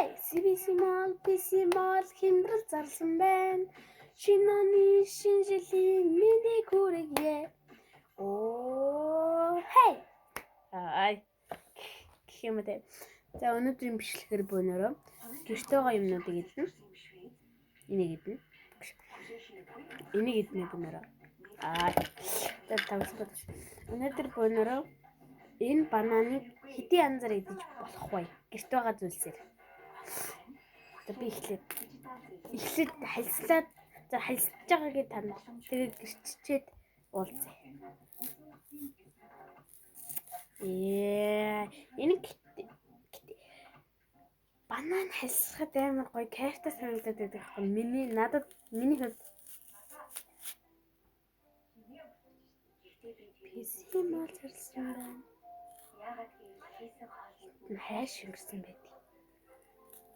Хей, CBC Mall, PC Mall хямдрал зарласан байна. Шинэ оны шинэ жилийн мэндийг хүргье. Оо, хей. Ай. Гэх юм те. За өнөөдрийн бичлэгээр бөөнөрөө гэрте байгаа юмнуудыг идэнэ. Энийг идэнэ. Энийг идэнэ бөөнөрөө. Аа. За тавьсан. Өнөөдөр бөөнөрөө энэ бананыг хэдийн янзаар идэж болох вэ? Гэрте байгаа зүйлсээр. За би эхлээд хальслаад за хальсаж байгаагийг тань тэгээд гэрччээд уулзъя. Энэ банан хальсахад амар гоё кайфтай санагдаад байдаг байхгүй миний надад миний хувьд PC мал зарласан байна. Хайш өнгөрсөн байдаг.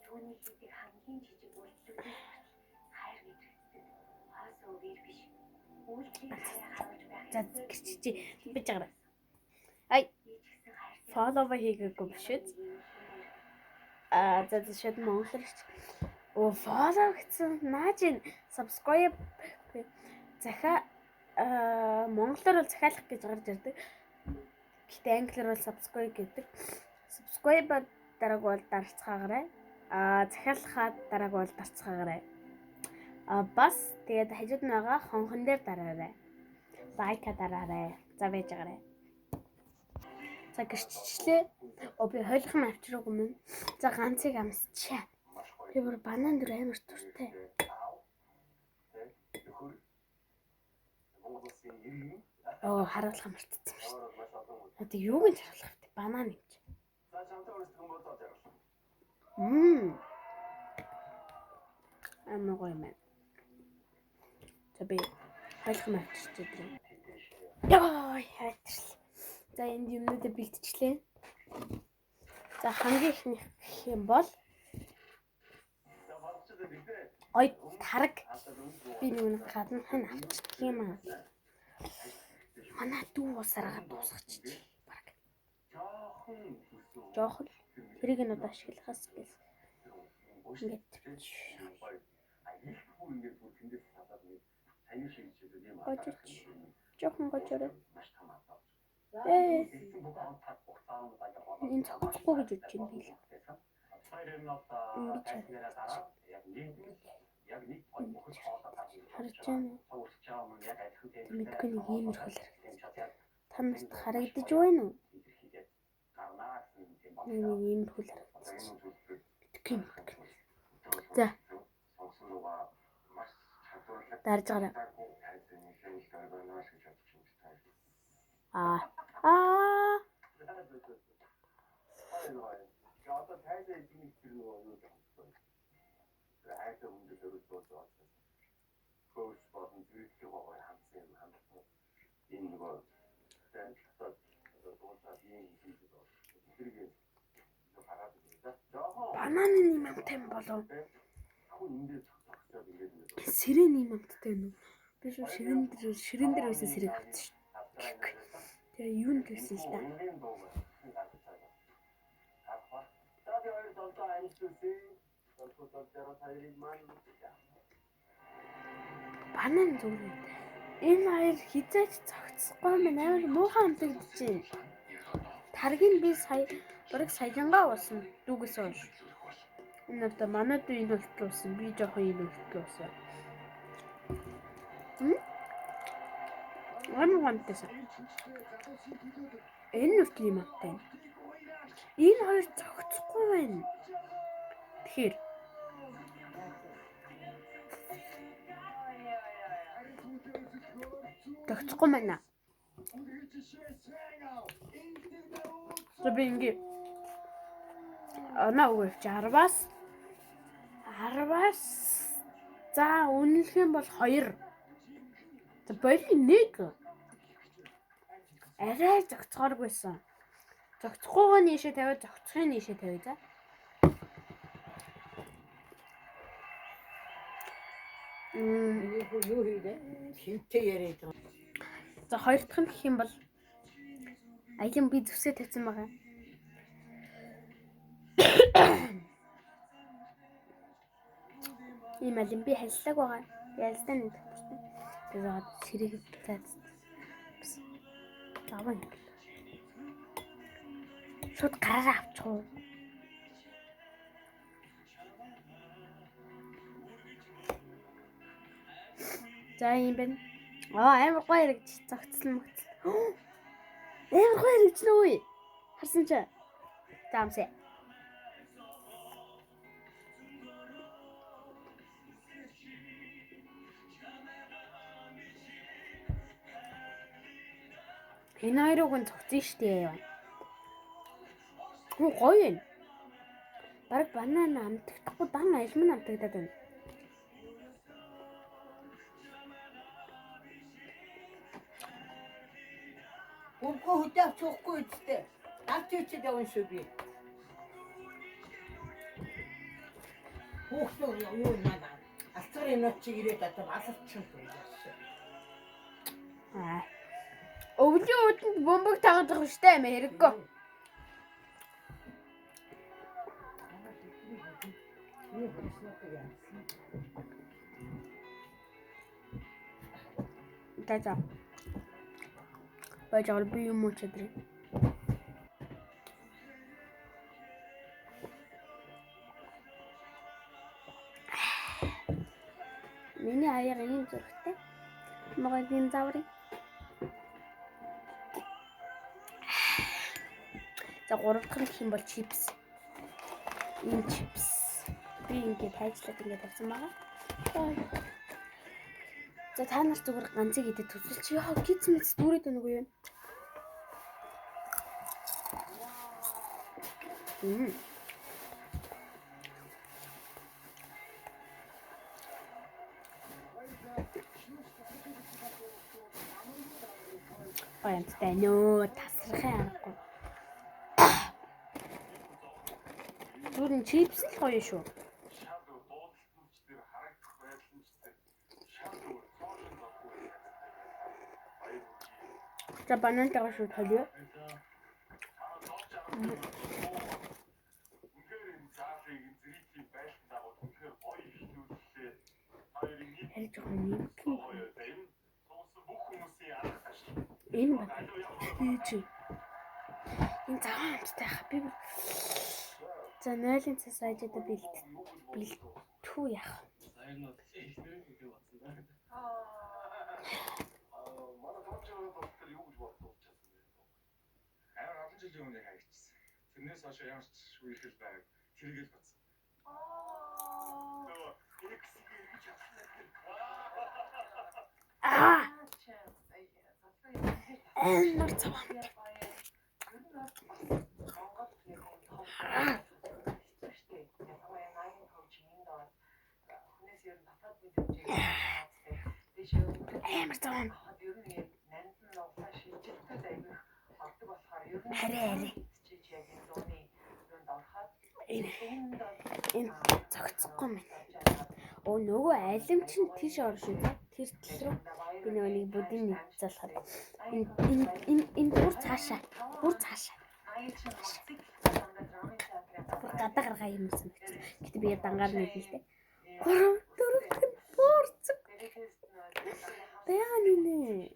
Түүний хийдэг хамгийн жижиг үйлдэлүүдээс хайр мэдрэгддэг. Хоосон үгээр биш. Үйлдэлийг хайраа харуулж байх. За гэрчичээ биж байгаарай. Ай. Follow хийгээгүй биш үү? Аа за шууд монголоор ч. Оо follow гэсэн нааж subscribe захиа монголоор бол захиалах гэж гарч ирдэг. Гэтэ англиар бол subscribe гэдэг. Subscribe дарааг бол дарцгаагаарай. Аа захиалахаа дарааг бол дарцгаагаарай. Аа бас тэгээд хажууд нь байгаа хонхон дээр дараарай. Лайка дараарай. За байж байгаарай. За гэрчлээ. Оо би хойлох нь авчираагүй юм. За ганцыг амсчаа. Би бүр банан дөр амар туртай. Оо харуулах мартчихсан шүү дээ. Одоо юуг нь харуулах вэ? Банан юм чи. Амар гоё юм байна. За би хойлох нь авчирч идрээ. Яа, хайтрал. За энд юмнуудаа бэлтжлээ. За хамгийн ихнийх гэх юм бол ой тараг би нэг гаднах нь авчдаг юм аа. Манай дүү усараа дуусгачих. Бараг. Жохон тэрийг нь одоо ашиглахаас гэл ингээд гожооч. Жохон гожоорой. Энэ цогцохгүй гэж бодож байна би л. Ингэж харж байна уу? Мэдгүй нэг иймэрхүү л харагдаж. Та нарт харагдаж байна уу? Нэг иймэрхүү л харагдаж. Мэдгүй мэдгүй. За. Дарж гараа. Аа. Аа. Бананы юм амттай юм болов. Сирэний юм амттай юм уу? Би шүү ширээн дээр байсан сэрэг авсан шүү. Тэгээ юу нь гэсэн л да. Банан зүгээр. Энэ хоёр хизээч цогцохгүй мэн амар муухай амтагдаж байна. Таргийг би сая бараг саянгаа уусан дүүгээс хойш. Энэ одоо манай дүү энэ хүртэл уусан. Би жоохон энэ хүртэл уусан. Амар гомдсон. Энэ хүртэл юм амттай. Энэ хоёр цогцохгүй байна. Тэгэхээр цогцохгүй байна. За би ингээ оноо өгөөч 10-аас за үнэлэх юм бол 2. За боли 1. Арай зогцооргүйсэн. Зогцохгүйг нь ийшээ тавиад зогцохыг нь ийшээ тавиа за. Юу хийлээ? Хинтээ яриад байгаа. За хоёр дахь нь гэх юм бол аялан би зүсээ тавьсан байгаа. Ийм алим би халилаг байгаа. Ялстай нэг тавьчихсан. Тэгээд сэрэг цац. Заван. Шууд гараараа авчих уу? За ийм байна. Аа амар гоё яригч зогцсон мөгцөл. Амар гоё яригчлаа үе. Харсан чи. За амсаа. Энэ хоёрыг нь зогцсон штэ. Хөө гоё юм. Бараг банана амтагдахгүй дан алим нь амтагдаад байна. Бөмбөгөө хөдөө авч явахгүй үсттэй. Авч явчихад явна шүү би. Хүүхдүүд юу наа. Алцгарын нот чи ирээд одоо алалчин туйлаа. Аа. Өвлийн үдэнд бөмбөг тагаад байгаа шүү дээ амаа хэрэггүй. Миний хөснөдөг ямсан. За за. Байж байгаа би юм уу чадрыг. Миний аяга ийм зурагтай. Моголын заврын. За гурав дахь нь гэх юм бол чипс. Энэ чипс. Би ингээд хайжлаад ингээд тавьсан байгаа. За та нар зүгээр ганцыг идэд төсөлч. Яа гиз мэт дүүрээд байна уу юу? Баянтай нөө тасрахын аргагүй. Зүгээр нь чипс л гоё шүү. За банантайгаа шууд холио. Харин жоохон нэмхэн. Энэ байна. Ээж. Энэ заван амттай хаа. Би за нойлын цас ажиада бэлт бэлтүү яах. Тэрнээс хойш ямар ч үерхэл байг тэрийг л бодсон. Аа. Амар заван амттай. Амар заван. Арай арай. Энэ зогцохгүй мэн. Оо нөгөө алим чинь тийш орно шүү дээ. Тэр тал руу би нөгөө нэг будын нэг залхаад. Энэ энэ энэ энэ бүр цаашаа. Бүр цаашаа. Бүр гадаа гаргаа юм санагч. Гэтэ би дангаар мэднэ л дээ. 3 4 буурцэг. Бага нэ.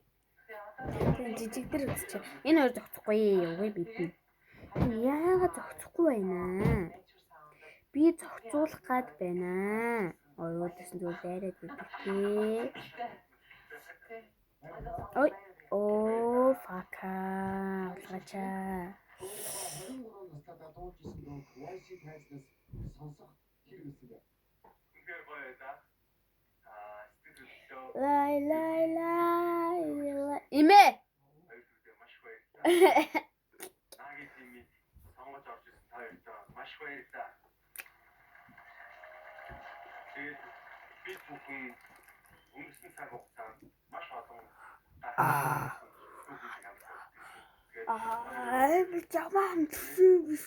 Тэр жижиг дэр үзчих. Энэ хоёр зогцохгүй үгүй бид. Яагаад зогцохгүй байна? Би зохицуулах гад байна. Өөдөөс нь зүгээр дайраад байдаг тий. Ой, оо фака. Улгачаа. 23 настай дууж исэн дууг YC тайзнаас сонсох хэр байсан бэ? Үнэхээр гоё да. Аа, сэтгэл хөдлөө. Лай лай лай лай. Имэ. Хоёр дүүдээ маш их баярлалаа. Нагийн тимийг сонгож орж ирсэн та хоёртоо маш их баярлалаа. Тэгээд бид бүхэн өнгөрсөн цаг хугацаанд маш олон Аа. Тэгээд Аа, би жамаа амтсан биш.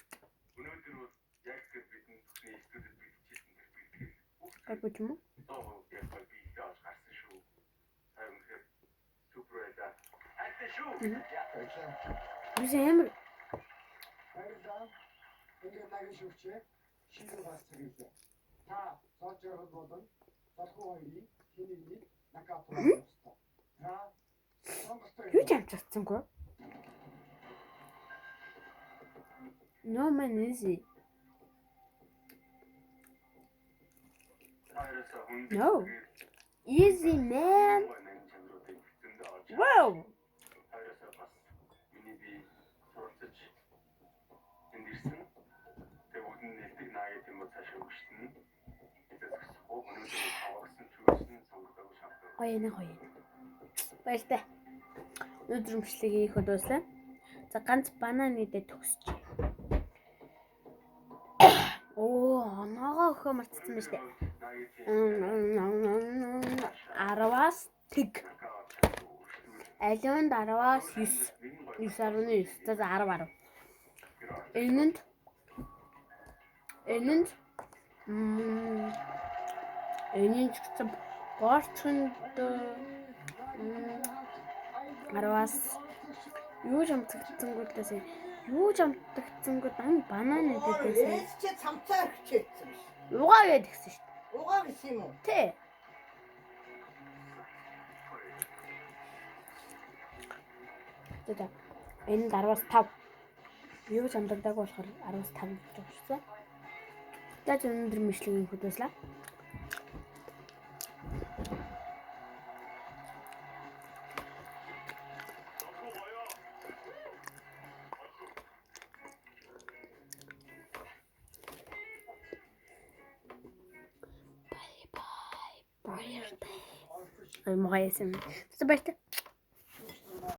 өнөөдөр бол яг тэр бидний бүхний студид бэлтжижсэн тэр бэлтгэл бүх Гайгүй юм уу? 100% яг гоё биелээ олж гарсан шүү. Та үнэхээр супер байлаа. Хайртай шүү. Баярлалаа. Биш амар Баярлалаа. Ингээд нагийн шүүгчээ шийдвэр гаргах цаг ирлээ. Та Золжаргал болон Золхуу хоёрын хэн нэгнийг нокаут хуваах ёстой. Та сонголтоо Юу ч амжирцсангүй. No man easy. No. Easy man. Wow. Гоё нэ гоё. Баяртай. Өнөөдөр өмчлөгийг их удааслаа. За ганц банан идэ төгсч. Оо, оноогоо өгөхөө мартсан байна штэ. 10-аас тэг. Аливанд 10-аас 9. 9.9. За 10 10. Энэнд энэнд энэнд гэсэн борчонд 10-аас юу ч амтагдсангүй л даа. Юу ч амтагдсангүй дан банан идээдээс. Ээж чи цамцаа хичээсэн биш. Угаа гээд гисэн шүү дээ. Угаа гэсэн юм уу? Тэ. За. Энэ 10-аас 5. Юу ч амтагдаагүй болохоор 10-аас 5 гэж өгсөн. За өнөөдөр мэтлэгийн хөдөөслөө. Bye bye. Баяртай. Ай могоёсэн. За баяртай.